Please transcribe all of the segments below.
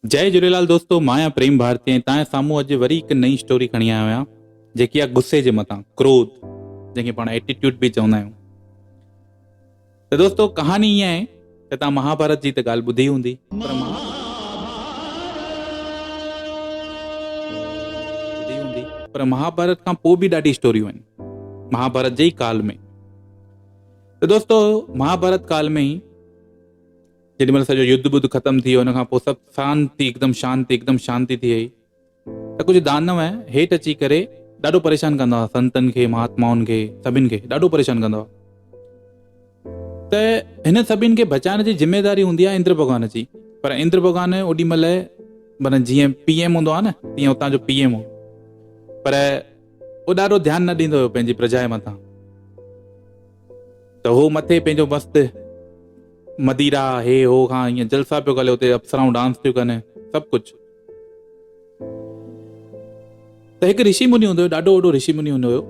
جئي جهوليلال دوستو مان آهيان پريم ڀارتي ۽ توهان جي سامهون اڄ وري هڪ نئين اسٽوري کڻي آيو آهيان جيڪي آهي غصي جي مٿان ڪروڌ جنهن کي پاڻ ايٽيٽيوڊ به چوندا آهيون ته دوستو ڪهاڻي ائين آهي ته توهان مهاڀارت جي ته ڳالهه ٻڌي هوندي پر ٻڌي هوندي پر مهاڀارت کان پوء به ڏاڍي اسٽوريون آهن مهاڀارت جي ئي ڪال ۾ ته دوستو مهاڀارت ڪال ۾ ئي جيڏي مهل سڄو يڌ ٻڌ ختم ٿي ويو ان کان پوء سڀ شانتي هڪدم شانتي هڪدم شانتي ٿي وئي ته ڪجهه دانو هيٺ اچي ڪري ڏاڍو پريشان ڪندا هئا سنتن کي مهاتمائن کي سڀن کي ڏاڍو پريشان ڪندا هئا ته هن سڀن کي بچائڻ جي ذميواري هوندي آهي اندر ڀڳوان جي پر اندر ڀڳوان اوڏي مهل معنيٰ جيئن پي ايم هوندو آهي نه تيئن اتان جو پي ايم هو پر هو ڏاڍو ڌيان نه ڏيندو هيو پنهنجي پرجا جي مٿان ته هو مٿي پنهنجو مست مديرا هي هو کان ائين جلسا پيو ڪري اتي اپسرائون ڊانس پيو ڪن سڀ ڪجهه ته هڪ رشي مني هوندو هيو ڏاڍو وڏو رشي مني هوندو هيو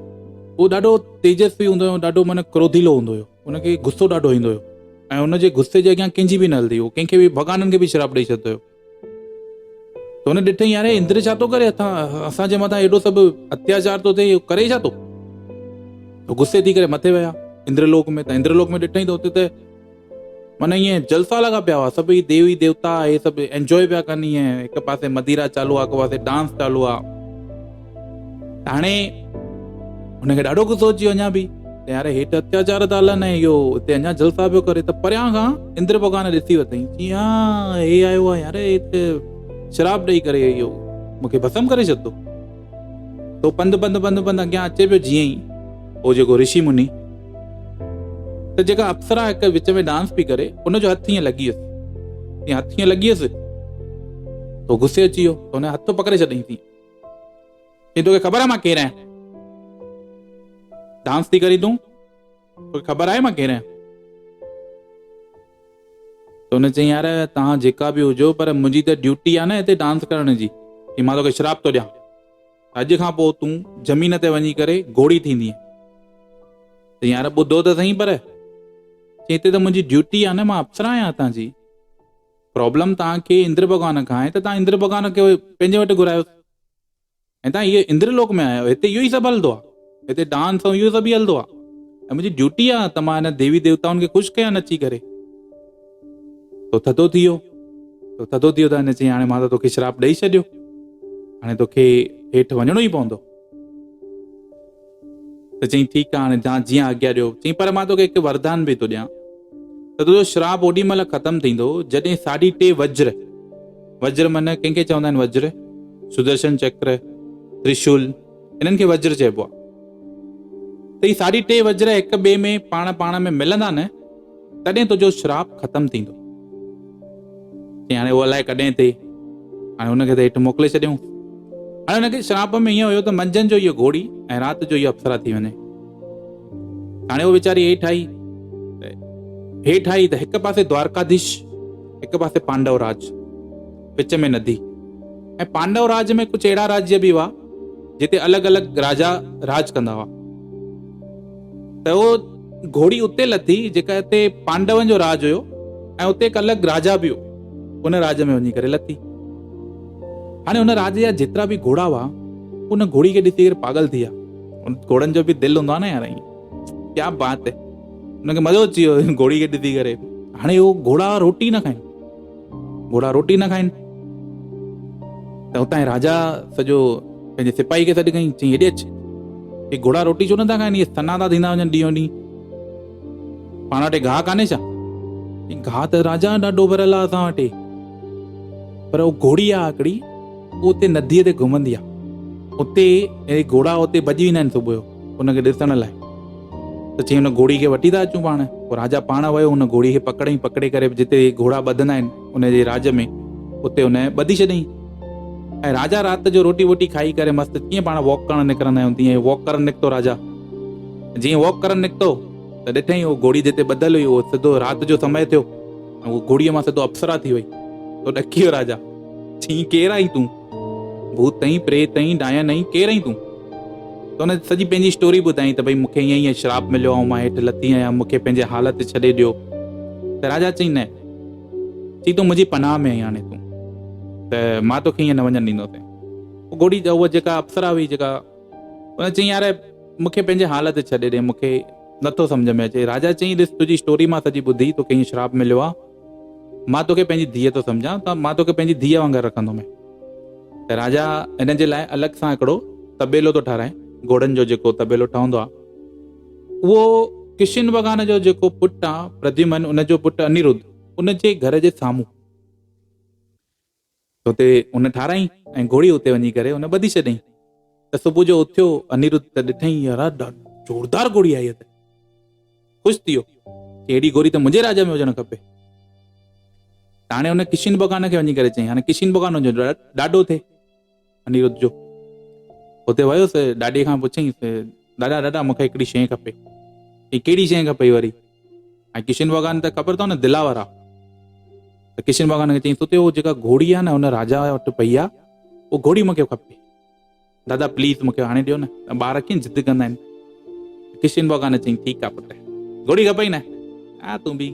هو ڏاڍو تيجسوي هوندو هيو ڏاڍو معنيٰ ڪروڌيلو هوندو هيو ان کي غصو ڏاڍو ايندو هيو ۽ ان جي غصي جي اڳيان ڪنهن جي به نه هلندي هو ڪنهن کي به ڀڳوانن کي به شراپ ڏئي ڇڏندو هيو ته هن ڏٺئي يار اندر ڇا ٿو ڪري اسان جي مٿان ايڏو سڀ اتياچار ٿو ٿئي اهو ڪري ڇا ٿو؟ ته غصي ٿي ڪري مٿي ويا اندر لوڪ ۾ ته اندر لوڪ ۾ ڏٺئي ته اتي ته معنيٰ ائين جلسا لڳا پيا هئا سڀئي ديوي ديوتا هي سڀ انجوائي پيا ڪن ائين هڪ پاسي مديرا چالو آهي هڪ پاسي ڊانس چالو آهي هاڻي هن کي ڏاڍو غصو اچي ويو اڃا به ته يار هيٺ اتياچار ٿا هلن ۽ اهو هتي اڃا جلسا پيو ڪري ته پريان کان اندر ڀڳوان ڏسي ورتائين چي ها هي آيو آهي يار هي ته شراب ڏئي ڪري اهو مون کي ڀسم ڪري ڇڏندو تو پنڌ پنڌ پنڌ پنڌ اڳيان اچي پيو جيئن ئي هو جيڪو رشي مني ته جيڪا اپسرا هڪ وچ ۾ ڊانس پئي ڪري ان جو هٿ ائين لڳي ويس ائين هٿ ائين لڳي ويس تو غصي اچي ويو ته هن هٿ پڪڙي ڇڏيائين چي توکي خبر آهي مان ڪير آهيان؟ ڊانس ٿي ڪرين تون؟ توکي خبر آهي مان ڪير آهيان؟ ته هن چيائين يار توهان جيڪا به هجو پر منهنجي ته ڊيوٽي آهي نه هتي ڊانس ڪرڻ جي چي مان توکي شراب ٿو ڏيان اڄ کان پوء تون زمين تي وڃي ڪري گهوڙي ٿيندينء. چي يار ٻڌو ته سهي پر چي هتي ته منهنجي ڊيوٽي آهي نه مان افسر آهيان هتان جي. پرابلم توهان کي اندر ڀڳوان کان آهي ته توهان اندر ڀڳوان کي پنهنجي وٽ گهرايوس ۽ توهان هيء اندر لوڪ ۾ آيا آهيو هتي اهو ئي سڀ هلندو آهي هتي ڊانس ۽ اهو سڀ ئي هلندو آهي ۽ منهنجي ڊيوٽي آهي ته مان هن ديوي ديوتائن کي خوش ڪيان نچي ڪري تو ٿڌو ٿي ويو تو ٿڌو ٿي ويو ته هن چيائين هاڻي مان ته توکي شراپ ڏئي ڇڏيو هاڻي توکي هيٺ وڃڻو ئي پوندو ته چيائين ٺيڪ آهي هاڻي جان جيئن آگيا ڏيو. چيائين پر مان توکي هڪ وردان به ٿو ڏيان ته تنهنجو شراپ اوڏي مهل ختم ٿيندو جڏهن ساڍي ٽي وجر، وجر معنيٰ ڪنهن کي چوندا آهن وجر؟ سدرشن چڪر، ترشول، انهن کي وجر چئبو آهي. ته هي ساڍي ٽي وجر هڪ ٻئي ۾ پاڻ پاڻ ۾ ملندا نه تڏهن تنهنجو شراپ ختم ٿيندو. چيائين هاڻي اهو الائي ڪڏهن ٿئي. هاڻي هن کي ته هيٺ موڪلي ڇڏيائون. هاڻي هن کي شراپ ۾ ائين هيو ته منجهند جو هيء گهوڙي ۽ رات جو هيء اپسرا ٿي وڃي. هاڻي هوء ويچاري هيٺ آئي ته هيٺ آئي ته هڪ پاسي دوارڪاڌيش، هڪ پاسي پانڊو راج، وچ ۾ ندي ۽ پانڊو راج ۾ ڪجهه اهڙا راجيه به هئا جتي الڳ الڳ راجا راج ڪندا هئا. ته هوء گهوڙي اتي لٿي جيڪا اتي پانڊون جو راج هيو ۽ اتي هڪ الڳ راجا به هو. ان راڄ ۾ وڃي ڪري لٿي. هاڻي ان راڄ جا جيترا به گهوڙا هئا، ان گهوڙي کي ڏسي ڪري پاڳل ٿي ويا. ان گهوڙن جو به دل هوندو آهي نه يار ائين. ڪيا بات هي. ان کي مزو اچي ويو گهوڙي کي ڏسي ڪري. هاڻي اهو گهوڙا روٽي نه کائين. گهوڙا روٽي نه کائين. ته اتان راجا سڄو پنهنجي سپاهي کي سڏ ڪيائين، چيائين هيڏي اچ. هي گهوڙا روٽي ڇو نٿا کائين؟ اهي سنا ٿا ٿيندا وڃن ڏينهون ڏينهن. پاڻ وٽ گاهه ڪانهي ڇا؟ گاهه ته راجا ڏاڍو ڀريل آهي اسان وٽ، پر اهو گهوڙي آهي هڪڙي، اهو اتي نديء تي گهمندي آهي. اتي اهي گهوڙا اتي ڀڄي ويندا آهن صبح جو ان کي ڏسڻ لاء. ته چيائين ان گهوڙي کي وٺي ٿا اچون پاڻ. پوء راجا پاڻ ويو ان گهوڙي کي پڪڙيائين، پڪڙي ڪري جتي گهوڙا ٻڌندا آهن ان جي راڄ ۾ اتي ان ٻڌي ڇڏيائين. ۽ راجا رات جو روٽي ووٽي کائي ڪري مست ڪيئن پاڻ واڪ ڪرڻ نڪرندا آهيون تيئن واڪ ڪرڻ نڪتو راجا. جيئن واڪ ڪرڻ نڪتو ته ڏٺائين اهو گهوڙي جتي ٻڌل هئي اهو سڌو رات جو سمي ٿيو ۽ اهو گهوڙيء مان سڌو اپسرا ٿي وئي. تو ڏڪي ويو راجا. چيائين ڪير آهين تون؟ ڀوت آهين، پريت آهين، ڏائڻ آهين، ڪير آهين تون؟ ته هن سڄي پنهنجي اسٽوري ٻڌائين ته ڀئي مون کي ائين ائين شراپ مليو ۽ مان هيٺ لٿي آهيان مون کي پنهنجي حال تي ڇڏي ڏيو. ته راجا چيائين نه. چيائين تون منهنجي پناهه ۾ آهين هاڻي تون. ته مان توکي ائين نه وڃڻ ڏيندوسين. پوء گهوڙي اها جيڪا اپسرا هئي جيڪا ان چيائين يار مون کي پنهنجي حال تي ڇڏي ڏي مون کي نٿو سمجهه ۾ اچي. راجا چيائين ڏس تنهنجي اسٽوري مان سڄي ٻڌي توکي ائين شراپ مليو آهي مان توکي پنهنجي ڌيء ٿو سمجهان ته مان توکي پنهنجي ڌيء وانگر رکندومين. ته راجا هن جي لاء الڳ سان هڪڙو طبيلو ٿو ٺهرائي گهوڙن جو جيڪو طبيلو ٺهندو آهي اهو ڪشن ڀڳوان جو جيڪو پٽ آهي پرديمن ان جو پٽ انيرڌ ان جي گهر جي سامهون ته اتي ان ٺارايائين ۽ گهوڙي اتي وڃي ڪري ان ٻڌي ڇڏيائين ته صبح جو اٿيو انيرڌ ته ڏٺائين يار زوردار گهوڙي آئي ته خوش ٿي ويو اهڙي گهوڙي ته منهنجي راڄ ۾ هجڻ کپي ته هاڻي ان ڪشن ڀڳوان کي وڃي ڪري چيائين هاڻي ڪشن ڀڳوان جو ڏاڏو ٿئي انيرڌ جو اتي ويس ڏاڏي کان پڇيائينس ڏاڏا ڏاڏا مونکي هڪڙي شيء کپي ڪهڙي شيء کپئي وري ۽ ڪشن ڀڳوان ته خبر اٿو نه دلاور آ ته ڪشن ڀڳوان کي چيائين اتي هو جيڪا گهوڙي آ نه ان راجا وٽ پئي آ اها گهوڙي مونکي کپي دادا پليز مونکي آڻي ڏيو نه ٻار ڪيئن ضد ڪندا آهن ڪشن ڀڳوان چيائين ٺيڪ آ پٽ گهوڙي کپئي نه ها تون به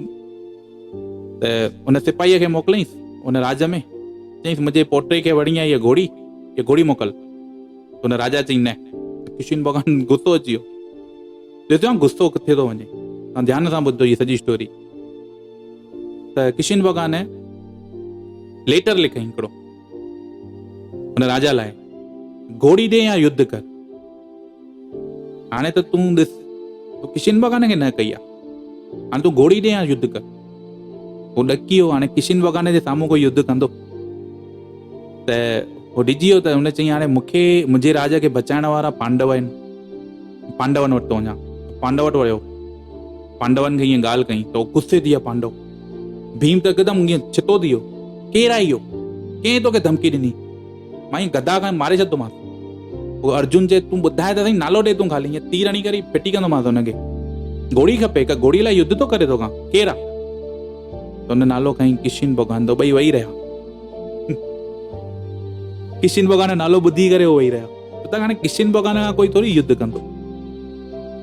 ته ان سپاهيء کي موڪليائينس ان راج ۾ چيائينس منهنجي پوٽي کي وڻي آ هيء گهوڙي هيء گهوڙي موڪل ان راجا چيائين نه ڪشن ڀڳوان غصو اچي ويو ڏسو غصو ڪٿي ٿو وڃي توهان ڌيان سان ٻڌو هي سڄي اسٽوري ته ڪشن ڀڳوان ليٽر لکيائين هڪڙو ان راجا لاء گهوڙي ڏي يا يڌ ڪر هاڻي ته تون ڏس تو ڪشن ڀڳوان کي نه ڪئي آ هاڻي تون گهوڙي ڏي يا يڌ ڪر هو ڏڪي ويو هاڻي ڪشن ڀڳوان جي سامهون ڪوئي يڌ ڪندو ته هو ڊڄي ويو ته هن چيائين هاڻي مون کي منهنجي راڄ کي بچائڻ وارا پانڊو آهن پانڊون وٽ ٿو وڃان پانڊو وٽ ويو پانڊون کي ائين ڳالهه ڪئي ته غصي ٿي ويا پانڊو ڀيم ته هڪدم ائين ڇتو ٿي ويو ڪير آهي اهو ڪنهن توکي ڌمڪي ڏني مان ائين گدا کان ماري ڇڏندومانس پوء ارجن چئي تون ٻڌاء ته سائين نالو ڏي تون خالي ائين تير هڻي ڪري ڦٽي ڪندومانس هن کي گهوڙي کپي هڪ گهوڙي لاء يڌ ٿو ڪري توکان ڪير آ ته هن نالو کنئي ڪشن ڀڳوان ته ٻئي ويهي رهيا ڪشن ڀڳوان جو نالو ٻڌي ڪري هو ويهي رهيا ته هاڻي ڪشن ڀڳوان کان ڪوئي ٿوري يڌ ڪندو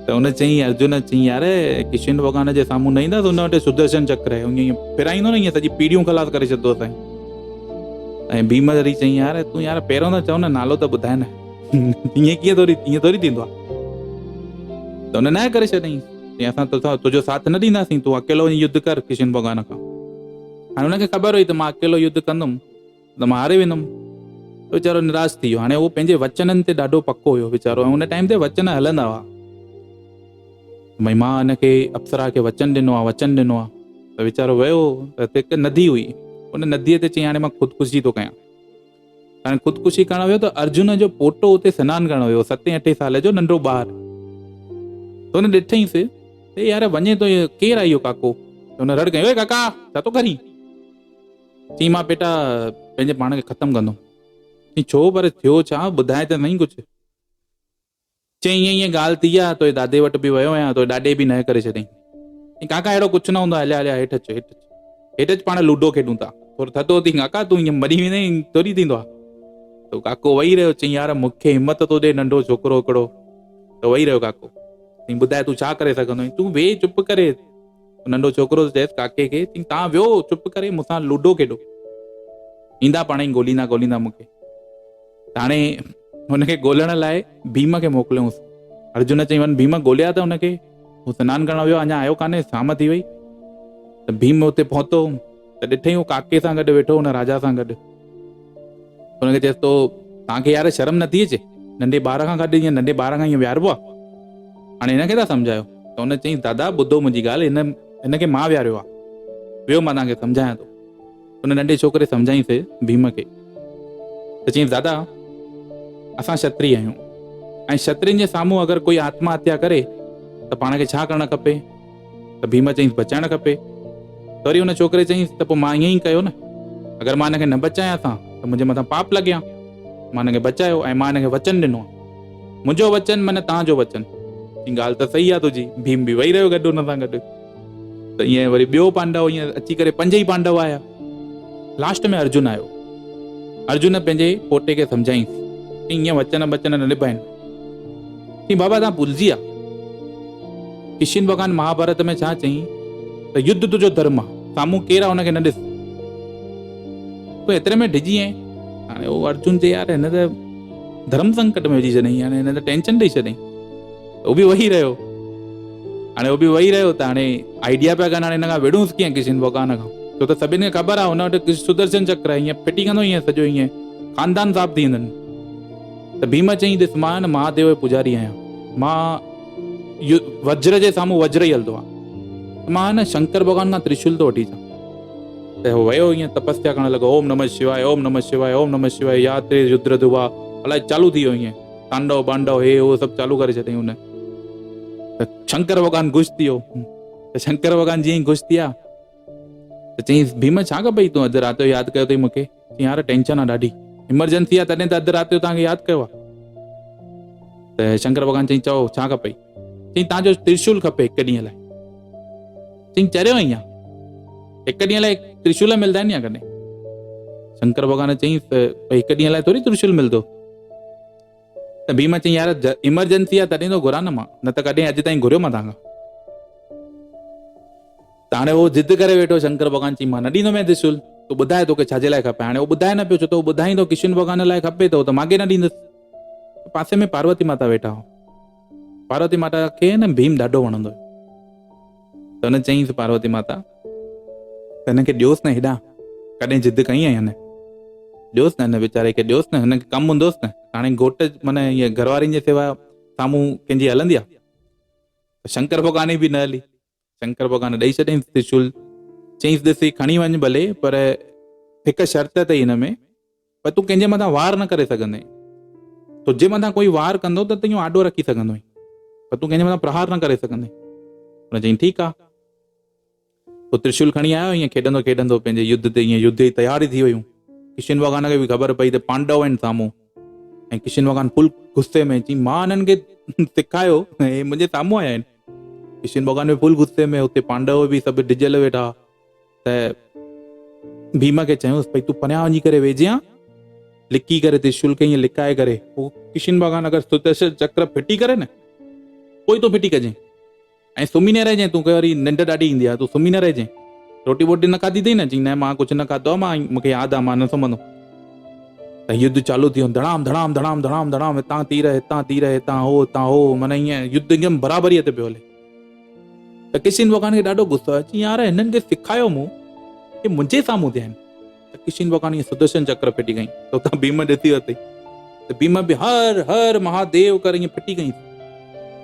ته هن چيائين ارجن چيائين يار ڪشن ڀڳوان جي سامهون نه اينداس هن وٽ سدرشن چڪر آهي ائين ڦيرائيندو نه ائين سڄي پيڙهيون خلاص ڪري ڇڏندو اسان ۽ ڀيم وري چيائين يار تون يار پهريون ته چئو نه نالو ته ٻڌاء نه ائين ڪيئن ٿوري ائين ٿوري ٿيندو آهي ته هن نه ڪري ڇڏيائين چيائين اسان توسان تنهنجو ساٿ نه ڏينداسين تون اڪيلو وڃي يڌ ڪر ڪشن ڀڳوان کان هاڻي هن کي خبر هئي ته مان اڪيلو يڌ ڪندم ته مان هاري ويندم. ته ويچارو نراس ٿي ويو. هاڻي هو پنهنجي وچنن تي ڏاڍو پڪو هيو ويچارو ۽ ان ٽائيم تي وچن هلندا هئا. ڀئي مان هن کي اپسرا کي وچن ڏنو آهي وچن ڏنو آهي ته ويچارو ويو ته هتي هڪ ندي هئي ان نديء تي چيائين هاڻي مان خودڪشي ٿو ڪيان. هاڻي خودڪشي ڪرڻ ويو ته ارجن جو پوٽو اتي سنان ڪرڻ ويو ستين اٺين سال جو ننڍو ٻار. ته هن ڏٺئينس ته يار وڃي ٿو ڪير آهي اهو ڪاڪو؟ ته هن رڙ ڪئي اوئي ڪاڪا ڇا ٿو ڪرين؟ چيائين مان بيٽا پنهنجي پاڻ کي ختم ڪندم. چيائين ڇو پر ٿيو ڇا ٻڌاء ته سهي ڪجهه. چيائين ائين ائين ڳالهه ٿي آ توئي دادي وٽ به ويو آهيان توئي ڏاڏي به نه ڪري ڇڏيائين. چيائين ڪاڪا اهڙو ڪجهه نه هوندو آهي هليا هليا هيٺ اچ هيٺ اچ هيٺ اچ پاڻ لوڊو کيڏون ٿا ٿورو ٿڌو ٿي ڪاڪا تون ائين مري ويندين ٿوري ٿيندو آ. ته ڪاڪو ويهي رهيو چيائين يار مون کي همت ٿو ڏي ننڍو ڇوڪرو هڪڙو ته ويهي رهيو ڪاڪو. چيائين ٻڌاء تون ڇا ڪري سگهندو آهين تون ويهه چپ ڪري. ننڍو ڇوڪرو چيس ڪاڪي کي چيائين تان ويو چپ ڪري مون سان لوڊو کيڏو ايندا پاڻ ئي ڳوليندا ڳوليندا مون کي هاڻي هن کي ڳولڻ لاء ڀيم کي موڪليونس ارجن چئي وڃ ڀيم ڳوليا ته هن کي هو سنان ڪرڻ ويو اڃا آيو ڪانهي شام ٿي وئي ته ڀيم اتي پهتو ته ڏٺئي هو ڪاڪي سان گڏ ويٺو هن راجا سان گڏ هن کي چيس تو توهان کي يار شرم نٿي اچي ننڍي ٻار کان گڏ ائين ننڍي ٻار کان ائين ويهاربو آهي هاڻي هن کي ٿا سمجهايو ته هن چيائين دادا ٻڌو منهنجي ڳالهه هن هن کي مان ويهاريو آهي ويو مان توهان کي سمجهايان ٿو هن ننڍي ڇوڪري سمجهائينس ڀيم کي ته چيائينس دادا اسان شتري آهيون ۽ شترين جي سامهون اگر ڪوئي آتما هتيا ڪري ته پاڻ کي ڇا ڪرڻ کپي ته ڀيم چيائينس بچائڻ کپي ته وري هن ڇوڪري چيائينس ته پوء مان ائين ئي ڪيو نه اگر مان هن کي نه بچايان ها ته منهنجي مٿان پاپ لڳي ها مان هن کي بچايو ۽ مان هن کي وچن ڏنو آهي منهنجو وچن من توهان جو وچن. چيائين ڳالهه ته صحيح آ تنهنجي. ڀيم به ويهي رهيو گڏ هن سان گڏ. ته ائين وري ٻيو پانڊو ائين اچي ڪري پنج ئي پانڊو آيا. لاسٽ ۾ ارجن آيو. ارجن پنهنجي پوٽي کي سمجهائينس. چيائين ائين وچن ٻچن نه نڀائين. چيائين بابا توهان ڀلجي ويا. ڪشن ڀڳوان مهاڀارت ۾ ڇا چيائين ته يڌ تنهنجو ڌرم آ. سامهون ڪير آ ان کي نه ڏس. تون ايتري ۾ ڊڄي آهين. هاڻي هو ارجن چئي يار هن ته ڌرم سنڪٽ ۾ وجهي ڇڏيائين، هاڻي هن ته ٽينشن ڏئي ڇڏيائين. هو به ويهي رهيو. هاڻي هو به ويهي رهيو ته هاڻي آئيڊيا پيا ڪن هاڻي هن کان وڙهونس ڪيئن ڪشن ڀڳوان کان، ڇو ته سڀني کي خبر آهي هن وٽ سدرشن چڪر آهي، ائين ڦٽي ڪندو ائين سڄو ائين خاندان صاف ٿي ويندن. ته ڀيم چيائين ڏس مان نه مهاديو جو پوڄاري آهيان، مان وجر جي سامهون وجر ئي هلندو آهي، ته مان نه شنڪر ڀڳوان کان ترشول ٿو وٺي اچان. ته هو ويو ائين تپسيا ڪرڻ لڳو، اوم نمه شواء، اوم نمه شواء، اوم نمه شواء، يا تي ردر دوا، الائي چالو ٿي ويو ائين تانڊو بانڊو هي هو سڀ چالو ڪري ڇڏيائين هن. ته شنڪر ڀڳوان خوش ٿي ويو. ته شنڪر ڀڳوان جيئن ئي خوش ٿيا ته چيائينس ڀيم ڇا کپئي تون اڌ رات جو ياد ڪيو اٿئي مون کي؟ چيائين يار ٽينشن آ ڏاڍي، ايمرجنسي آ تڏهن ته اڌ رات جو توهان کي ياد ڪيو آ. ته شنڪر ڀڳوان چيائين چئو ڇا کپئي؟ چيائين توهان جو ترشول کپي هڪ ڏينهن لاء. چيائين چريو آهين يا؟ هڪ ڏينهن لاء ترشول ملدا آهن يا ڪڏهن؟ شنڪر ڀڳوان چيائينس ته ڀئي هڪ ڏينهن لاء ٿوري ترشول ملندو. ته ڀيم چيائين يار ايمرجنسي آ تڏهن ٿو گهران نه مان، نه ته ڪڏهن اڄ تائين گهريو مان توهان کان. ته هاڻي هو ضد ڪري ويٺو، شنڪر ڀڳوان چيائين مان نه ڏيندومانء ترشول، تون ٻڌاء توکي ڇا جي لاء کپي؟ هاڻي هو ٻڌائي نه پيو ڇو ته هو ٻڌائيندو ڪشن ڀڳوان لاء کپي ته هو ته ماڳهين نه ڏيندس. پاسي ۾ پاروتي ماتا ويٺا هئا. پاروتي ماتا کي نه ڀيم ڏاڍو وڻندو هيو. ته هن چيائينس پاروتي ماتا ته هن کي ڏيوس نه هيڏانهن، ڪڏهن ضد ڪئي آهي هن؟ ڏيوس نه هن ويچاري کي ڏيوس نه، هن کي ڪم هوندوس نه. هاڻي گهوٽ معنيٰ ائين گهر وارين جي سوا سامهون ڪنهن جي هلندي آهي؟ ته شنڪر ڀڳوان جي به نه هلي. شنڪر ڀڳوان ڏئي ڇڏيائينس ترشول. چيائينس ڏس هي کڻي وڃ ڀلي پر هڪ شرط اٿئي هن ۾، پر تون ڪنهن جي مٿان وار نه ڪري سگهندين. تنهنجي مٿان ڪوئي وار ڪندو ته تون اهو آڏو رکي سگهندو آهين، پر تون ڪنهن جي مٿان پرهار نه ڪري سگهندين. هن چيائين ٺيڪ آهي. پوء ترشول کڻي آيو، ائين کيڏندو کيڏندو پنهنجي يڌ تي ائين يڌ جي تياري ٿي ويون. ڪشن ڀڳوان کي به خبر پئي ته پانڊو آهن سامهون ۽ ڪشن ڀڳوان فل غصي ۾ چيائين مان هنن کي سکايو هي منهنجي سامهون آيا آهن. ڪشن ڀڳوان به فل غصي ۾ اتي پانڊو به سڀ ڊڄل ويٺا. ته ڀيم کي چيائونس ڀئي تون پريان وڃي ڪري ويهجين لڪي ڪري ترشول کي ائين لڪائي ڪري پوء ڪشن ڀڳوان اگر سدرشن چڪر ڦٽي ڪري نه پوء تون ڦٽي ڪجين ۽ سمهي نه رهجين تون کي وري ننڊ ڏاڍي ايندي آهي تون سمهي نه رهجين روٽي ووٽي نه کاڌي اٿئي نه چئي نه مان ڪجهه نه کاڌو آهي مان مونکي ياد آهي مان نه سمهندم ته يڌ چالو ٿي ويو ڌڙام ڌڙام ڌڙام ڌڙام ڌڙام هتان تير هتان تير هتان هو هتان هو معنيٰ ائين يڌ هڪدم برابريء تي پيو هلي ته ڪشن ڀڳوان کي ڏاڍو غصو آيو، چيائين يار هنن کي سکايو مون، هي منهنجي سامهون ٿيا آهن. ته ڪشن ڀڳوان ائين سدرشن چڪر ڦٽي ڪيائين ته اتان ڀيم ڏسي ورتئي ته ڀيم به هر هر مهاديو ڪري ائين ڦٽي ڪيائين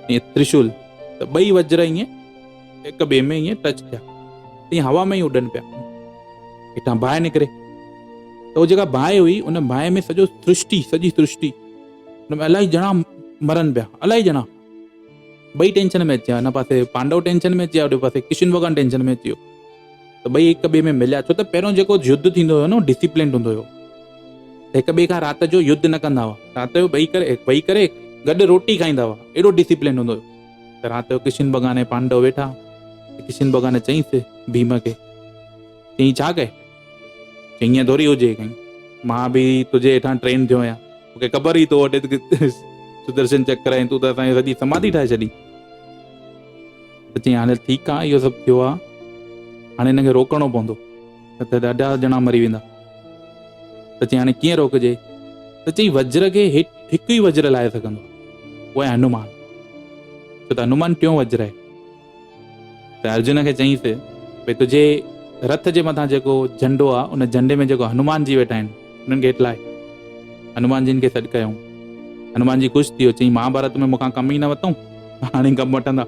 ائين ترشول ته ٻئي وجر ائين هڪ ٻئي ۾ ائين ٽچ ٿيا ائين هوا ۾ ئي اڏن پيا. هيٺان باهه نڪري ته هو جيڪا باهه هئي ان باهه ۾ سڄو سرشٽي سڄي سرشٽي ان ۾ الائي ڄڻا مرن پيا الائي ڄڻا. ٻئي ٽينشن ۾ اچي ويا، هن پاسي پانڊو ٽينشن ۾ اچي ويا، هوڏي پاسي ڪشن ڀڳوان ٽينشن ۾ اچي ويو ته ٻئي هڪ ٻئي ۾ مليا، ڇو ته پهريون جيڪو يڌ ٿيندو هيو نه ڊسيپلينڊ هوندو هيو، هڪ ٻئي کان رات جو يڌ نه ڪندا هئا، رات جو ٻئي ڪري ويهي ڪري گڏ روٽي کائيندا هئا، ايڏو ڊسيپلينڊ هوندو هيو ته رات جو ڪشن ڀڳوان ۽ پانڊو ويٺا ته ڪشن ڀڳوان چيائينس ڀيم کي، چيائين ڇا ڪئي؟ چيائين ائين ٿوري هجي ڪائين، مان به تنهنجي هيٺان ٽرين ٿيو آهيان. مون کي خبر هئي تو وٽ سدرشن چڪر ۽ تون ته اسان جي سڄي سماڌي ٺاهي ڇڏي. ته چيائين هاڻي ٺيڪ آ اهو سڀ ٿيو آ هاڻي هن کي روڪڻو پوندو نه ته ڏاڍا ڄڻا مري ويندا. ته چيائين هاڻي ڪيئن روڪجي؟ ته چيائين وجر کي هيٺ هڪ ئي وجر لاهي سگهندو اهو آهي هنومان ڇو ته هنومان ٽيون وجر آهي. ته ارجن کي چيائينس، ڀئي تنهنجي رٿ جي مٿان جيڪو جهنڊو آهي، ان جهنڊي ۾ جيڪو هنومان جي ويٺا آهن، انهن کي هيٺ لاهه. هنومان جين کي سڏ ڪيائون. هنومان جي خوش ٿي ويو، چيائين، مهاڀارت ۾ مون کان ڪم ئي نه ورتائون، هاڻي ڪم وٺندا.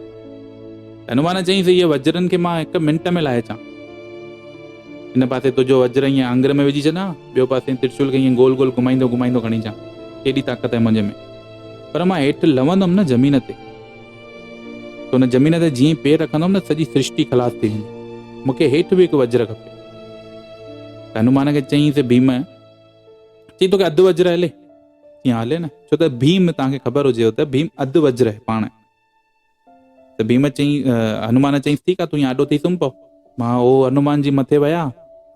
ته هنومان چيائينس، اهي وجرن کي مان هڪ منٽ ۾ لاهي اچان. هن پاسي تنهنجو وجر ائين آڱر ۾ وجهي ڇڏان، ٻيو پاسي ترشول کي ائين گول گول گهمائيندو گهمائيندو کڻي اچان. ڪيڏي طاقت آهي منهنجي ۾. پر مان هيٺ لوندم نه زمين تي. ته ان زمين تي جيئن ئي پير رکندم نه سڄي سرشٽي خلاص ٿي ويندي. مون کي هيٺ به هڪ وجر کپي. ته هنومان کي چيائين ته ڀيم، چي توکي اڌ وجر هلي؟ چيائين ها هلي نه. ڇو ته ڀيم توهان کي خبر هجيو ته ڀيم اڌ وجر آهي پاڻ. ته ڀيم چيائين هنومان چيائينس ٺيڪ آهي تون ائين آڏو ٿي سمهه پئو. مان هو هنومان جي مٿي ويا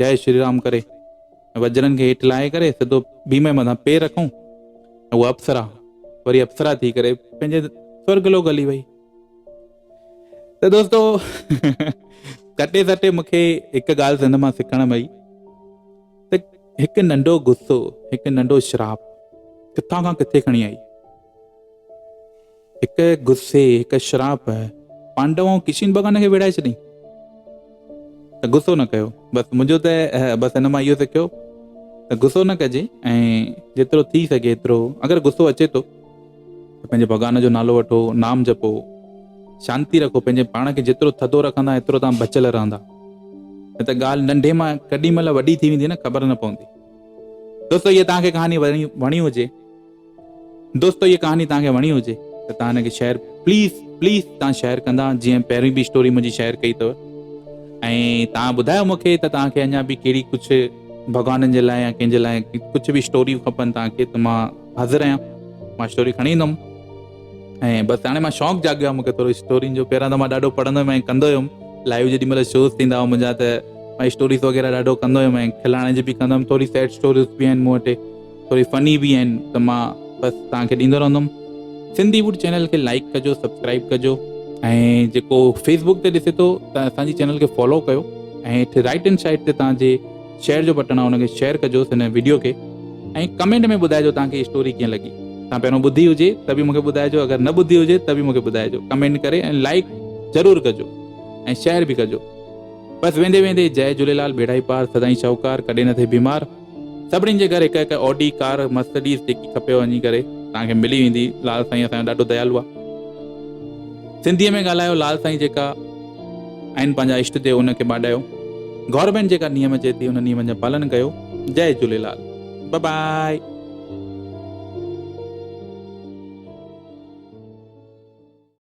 جئي شري رام ڪري ۽ وجرن کي هيٺ لاهي ڪري سڌو ڀيم جي مٿان پير رکئون ۽ اها اپسرا وري اپسرا ٿي ڪري پنهنجي سورڳ لوڪ هلي وئي. ته دوستو ڪٽي سٽي مونکي هڪ ڳالهه سنڌ مان سکڻ مئي ته هڪ ننڍو غصو، هڪ ننڍو شراپ ڪٿان کان ڪٿي کڻي آئي. هڪ غصي، هڪ شراپ پانڊو ۽ ڪشن ڀڳوان کي ويڙهائي ڇڏيائين. ته غصو نه ڪيو. بس منهنجو ته بس هن مان اهو سکيو ته غصو نه ڪجي ۽ جيترو ٿي سگهي ايترو اگر غصو اچي ٿو ته پنهنجي ڀڳوان جو نالو وٺو، نام جپو، شانتي رکو، پنهنجي پاڻ کي جيترو ٿڌو رکندا ايترو توهان بچيل رهندا. نه ته ڳالهه ننڍي مان ڪڏي مهل وڏي ٿي ويندي نه خبر نه پوندي. دوستو هيء توهان کي ڪهاڻي وڻي هجي. دوستو هيء ڪهاڻي توهان کي وڻي هجي ته توهان هن کي شيئر پليز پليز توهان شيئر ڪندا جيئن پهرين به اسٽوري منهنجي شيئر ڪئي اٿو ۽ توهان ٻڌايو مون کي ته توهان کي اڃا به ڪهڙي ڪجهه ڀڳوانن جي لاء يا ڪنهن جي لاء ڪجهه به اسٽوريون کپن توهان کي ته مان حاضر آهيان مان اسٽوري کڻي ايندم ۽ بس هاڻي مان شوق جاڳيو آهي مون کي ٿورو اسٽورين جو پهريان ته مان ڏاڍو پڙهندو هيم ۽ ڪندو هيم لائيو جيڏي مهل شوز ٿيندا هئا منهنجا ته مان اسٽوريز وغيره ڏاڍو ڪندو هيم ۽ کلاڻي جي به ڪندو هيم ٿوري سيڊ اسٽوريز به آهن مون وٽ ٿوري فني به آهن ته مان بس توهان کي ڏيندو رهندم سنڌي ووڊ چينل کي لائڪ ڪجو سبسڪرائب ڪجو ۽ جيڪو فيسبوڪ تي ڏسي ٿو ته اسان جي چينل کي فالو ڪيو ۽ هيٺ رائٽ هينڊ سائيڊ تي توهان جي شيئر جو بٽڻ آهي ان کي شيئر ڪجو هن ويڊيو کي ۽ ڪمينٽ ۾ ٻڌائجو توهان کي اسٽوري ڪيئن لڳي توهان پهريون ٻڌي هجي ته به مونکي ٻڌائجو اگر نه ٻڌي هجي ته به مونکي ٻڌائجو ڪمينٽ ڪري ۽ لائڪ ضرور ڪجو ۽ شيئر به ڪجو بس ويندي ويندي جئي جهوليلال ٻيڙائي پار سدائين شاهوڪار ڪڏهن نه ٿئي بيمار سڀني جي گهر هڪ هڪ آڊي ڪار مرسڊيز جيڪي کپيو وڃي ڪري توهان کي ملي ويندي لال سائين اسان جو ڏاڍو ديالو آ سنڌي ۾ ڳالهايو لال سائين جيڪا آهن پنهنجا اشٽ ديو ان کي ٻاڏايو گورنمينٽ جيڪا نيم چئي ٿي ان نيمن جا پالن ڪيو جئي جهوليلال ببائي.